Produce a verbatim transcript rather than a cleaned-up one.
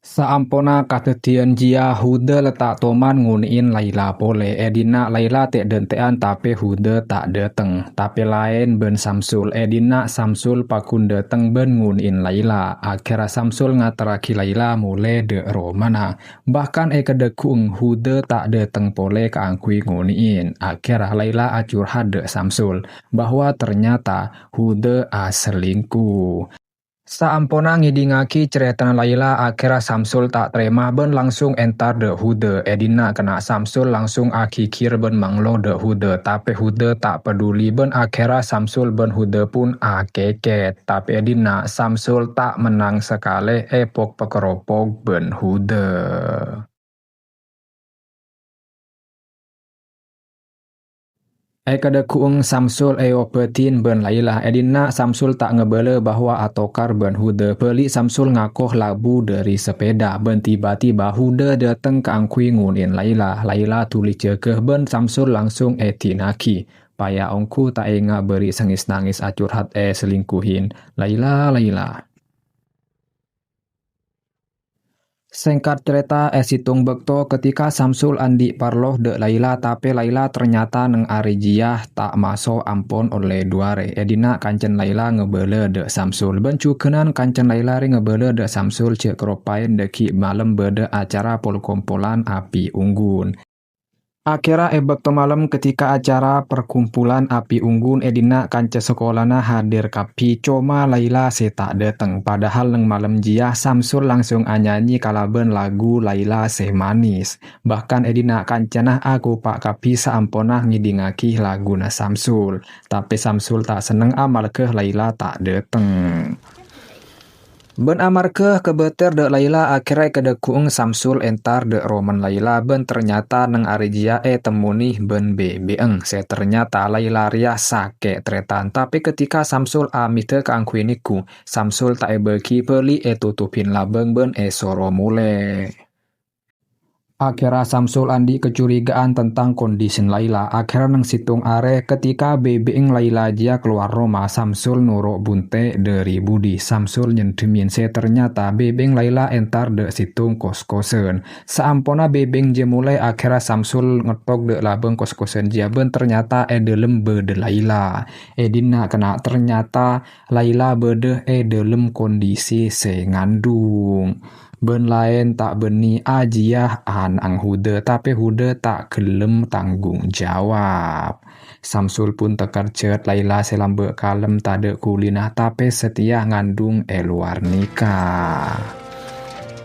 Saamponna kadhâddhiyân jiyâ, Huda la ta' toman ngonè'è Laila polè. È dinna' Laila tè'-dântè'an, tapè Huda ta' dâteng. Tapè laèn bân Samsul. È dinna' Samsul pagghun dâteng bân ngonè'è Laila. Akhèrra Samsul ngaterraghi Laila molè dâ' romana. Bahkan è kadhâggu'eng Huda ta' dâteng polè kaangghuy ngonè'è. Akhèrra Laila acurhat dâ' Samsul bahwa ternyata Huda aselingkuh. Saamponna ngèdingngaghi carètana Laila, akhèrra Samsul ta' tarèma bân langsung entar dâ' Huda. È dinna' kènè' Samsul langsung aghigghir bân manglo dâ' Huda, tapè Huda ta' paduli bân akhèrra Samsul bân Huda pun akèkèt. Tapè è dinna' Samsul ta' mennang sakalè èpok-pakaropok bân Huda. È kadhâggu'eng Samsul èobâdhi bân Laila. È dinna' Samsul ta' ngabâlâ bahwa atokar bân Huda. Bâli' Samsul ngako labu dâri sapèda bân tiba-tiba Huda dâteng kaangghuy ngonè'è Laila. Laila dhuli jâgâ bân Samsul langsung èdina'aghi. Paya ongghu ta' enga' bâri' sangès-nangès acurhat èselingkuhin. Laila, Laila. Sèngkat carèta, è sèttong bâkto ketika Samsul andi' parlo dâ' Laila, tapè Laila ternyata neng arè jiyâ ta' maso' ampon ollè du arè. È dinna' kancana Laila ngabâlâ dâ' Samsul. Bân jhughân kancana Laila rè ngabâlâ dâ' Samsul jhâ' karopaèn dâgghi' malem bâdâ acara pol-kompolan api unggun. Akhèrra è bâkto malem ketika acara perkumpulan api unggun è dinna' kanca sakolana hadir kabbhi, coma Laila sè ta' dâteng. Padahal neng malem jiyâ Samsul langsung anyanyi kalabân lagu Laila sè manis. Bahkan è dinna' kancana akopa' kabbhi saamponna ngèdingngaghi laguna Samsul. Tapè Samsul ta' senneng amarghâ Laila ta' dâteng. Bân amarghâ kabâtèr dâ' Laila, akhèrra è kadhâggu'eng Samsul entar dâ' romana Laila, bân ternyata neng arè jiyâ ètemmoni bân bèbè'eng sè ternyata Laila rèya sakè' tarètan. Tapè ketika Samsul amèdhâ kaangghuy nèghu, Samsul ta' èbâghi bâli', ètotobhi labâng bân èsoro molè. Akhèrra Samsul andi' kacurigaan tentang kondisina Laila. Akhèrra neng sèttong arè, ketika bèbè'eng Laila jiyâ kalowar roma, Samsul noro' bunte' dâri budi. Samsul nyendhemin sè ternyata bèbè'eng Laila entar dâ' sèttong kos-kosan. Saamponna bèbè'eng jiyâ molè, akhèrra Samsul ngettok dâ' labâng kos-kosan jiyâ bân ternyata è dâlem bâdâ Laila. È dinna' kènè' ternyata Laila bâdâ è dâlem kondisi sè ngandung. Bân laèn ta' bânnè ajiyâ ana'na Huda, tapè Huda ta' ghellem tanggung jawab. Samsul pun takerjhât Laila sè lambâ' kalem tadâ' ghulina, tapè satèya ngandung è lowar nèka.